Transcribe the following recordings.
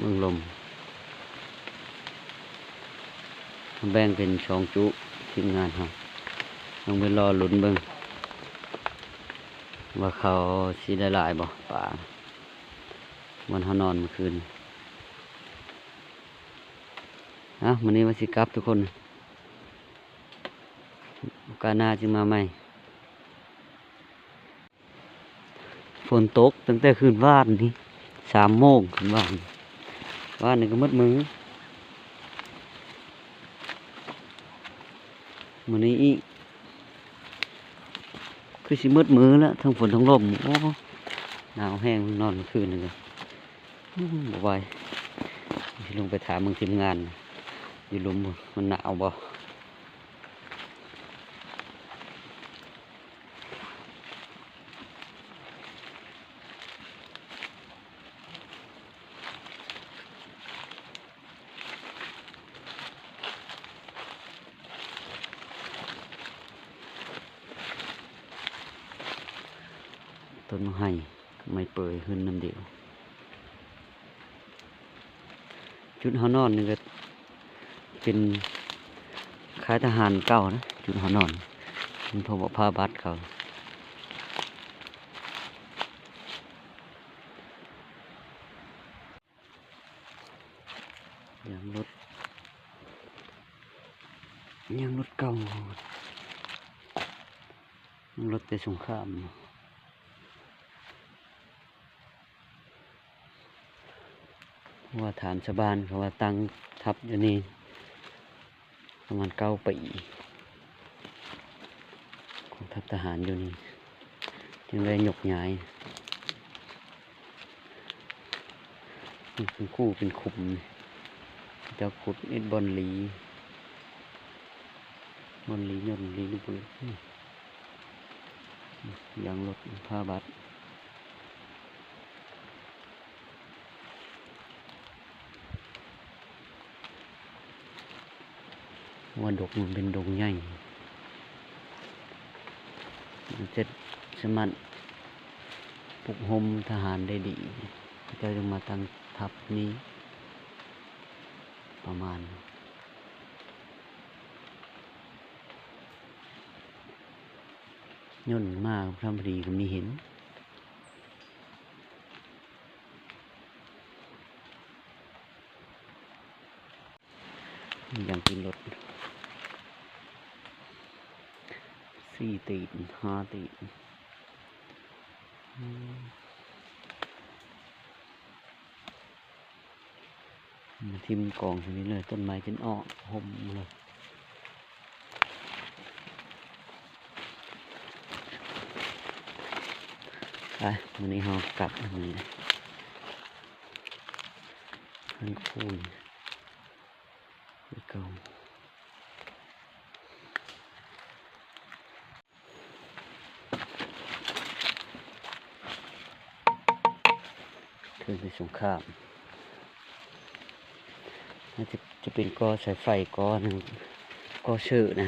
ເບິ່ງລົມ ແບ່ງເປັນສອງຈຸ ທີມງານເຮົາ ຕ້ອງໄປລໍລຸ້ນເບິ່ງວ່າເຂົາຊິໄດ້ຫຼາຍບໍ່ ປາ ບ່ອນເຮົານອນມື້ຄືນ. ເອົ້າ ມື້ນີ້ວ່າຊິກັບທຸກຄົນ ໂອກາດໜ້າຈຶ່ງມາໃໝ່. ຝົນຕົກຕັ້ງແຕ່ຄືນວານນີ້ ສາມໂມງຄືນວານ ວານນີ້ກໍໝົດມື້ ມື້ນີ້ອີກ ຄືຊິໝົດມື້ແລ້ວ ທັງຝົນທັງລົມ. ໂອ້ ໜາວແຮງ ນອນມື້ຄືນນີ້ກໍ ອືມ ບໍ່ໄຫວ ຊິລົງໄປຖາມເບິ່ງທີມງານຢູ່ລຸ່ມ ມັນໜາວບໍ່. ຕົ້ນໄມ້ໄຮ່ ໄມ້ເປີຍຂຶ້ນນຳດຽວ. ຈຸດເຮົານອນນີ້ກໍເປັນຄ້າຍທະຫານເກົ່ານະ ຈຸດເຮົານອນ ເປັນພວກພາບັດເຂົາ. ຍາງລົດ ຍາງລົດເກົ່າ ຍັງລົດແຕ່ສົງຄາມ. ເພາະວ່າຖາມຊາວບ້ານເຂົາວ່າຕັ້ງທັບຢູ່ນີ້ປະມານເກົ້າປີ ກອງທັບທະຫານຢູ່ນີ້ ຈຶ່ງໄດ້ຍົກຍ້າຍ ເປັນຄູເປັນຂຸມ ເຂົາເຈົ້າຂຸດເຮັດບ່ອນລີ ບ່ອນລີຍົນລີລູກປືນ. ຢາງລົດພາບັດ ວ່າດົກມັນເປັນດົງໃຫຍ່ ເຈັດສາມາດປຸກໂຮມທະຫານໄດ້ດີ ເຂົາເຈົ້າຈຶ່ງມາຕັ້ງທັບນີ້ ປະມານ ຍົນມາທຳພໍດີກໍມີເຫັນ. ຢ່າງຕີນລົດ ສີ່ຕີນ ຫ້າຕີນ ອືມ. ມາຖິ້ມກອງຊະນີ້ເລີຍ ຕົ້ນໄມ້ຈົນອອກຮົ່ມເລີຍ. ໄປ ມື້ນີ້ເຮົາກັບມື້ນີ້ ເຮືອນຄູນຄືເກົ່າ. ຄືນໄປສົງຄາມ ອາດຈະ ຈະເປັນກໍ່ສາຍໄຟ ກໍ່ໜຶ່ງ ກໍ່ເສີນະ.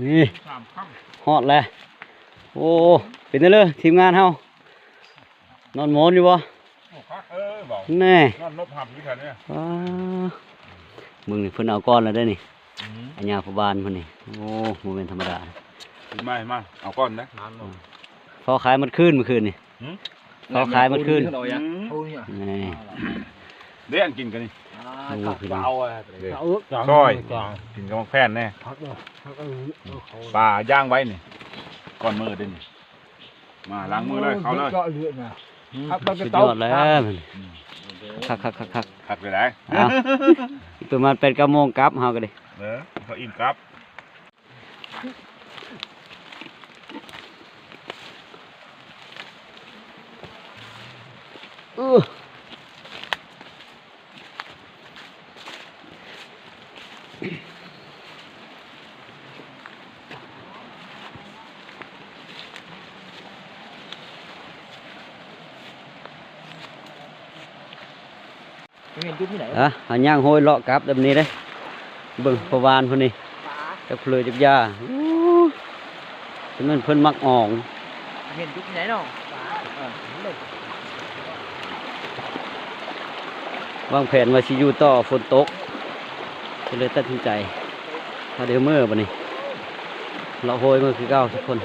ນີ້ ຮອດແລ້ວ ໂອ້ ເປັນຈັ່ງໃດທີມງານເຮົາ ນອນໝອນຢູ່ບໍ່? ໂອ້ ຄັກເອີເວົ້າ ແນ່ ນອນນົບຫັບຢູ່ແຖວນີ້ ວ້າ ເບິ່ງນີ້ ເພິ່ນເອົາກ່ອນແລ້ວເດ້ນີ້ ອືມ ອາຍາພໍ່ບ້ານເພິ່ນນີ້ ໂອ້ ບໍ່ແມ່ນທຳມະດາ ມາ ມາ ເອົາກ່ອນເດ້ ພໍຂາຍໝົດຄືນມື້ຄືນນີ້ ຫື? ເຂົາຂາຍໝົດຄືນ ອືມ ນີ້ ເດ້ອັນກິນກັນນີ້ ໂອ້ ພີ່ນ້ອງ ເອົາ ເອົາ ເອົາ ຊອຍ ກິນກັບໝາກແຜ່ນແນ່ ປາຍ່າງໄວ້ນີ້ ກ່ອນມື້ເດ້ນີ້ ມາລ້າງມືເລີຍ ເຂົ້າເລີຍ ສຸດຍອດແລ້ວ ອືມ ຄັກໆໆໆ ຄັກເລີຍໄດ໋ ເອົາ ປະມານແປດເກົ້າໂມງກັບເຮົາກໍໄດ້ ເອີ ເຂົາອີ່ມກັບ. ເອີ. ເຫັນຈຸດທີ່ໃດ? ອ່ະ ຫາຍ່າງໂຮຍເລາະກັບແບບນີ້ເດ້. ເບິ່ງພໍ່ວານເພິ່ນນີ້ ຈັກເຜີຈັກຢາ. ໂອ້ ຈະແມ່ນເພິ່ນມັກອອງ. ເຫັນຈຸດທີ່ໃດເນາະ? ວາງແຜນວ່າຊິຢູ່ຕໍ່ ຝົນຕົກ ກໍເລີຍຕັດສິນໃຈພາເດີເມືອບັດນີ້ ເລາະໂຮຍເມືອຄືເກົ່າທຸກຄົນ.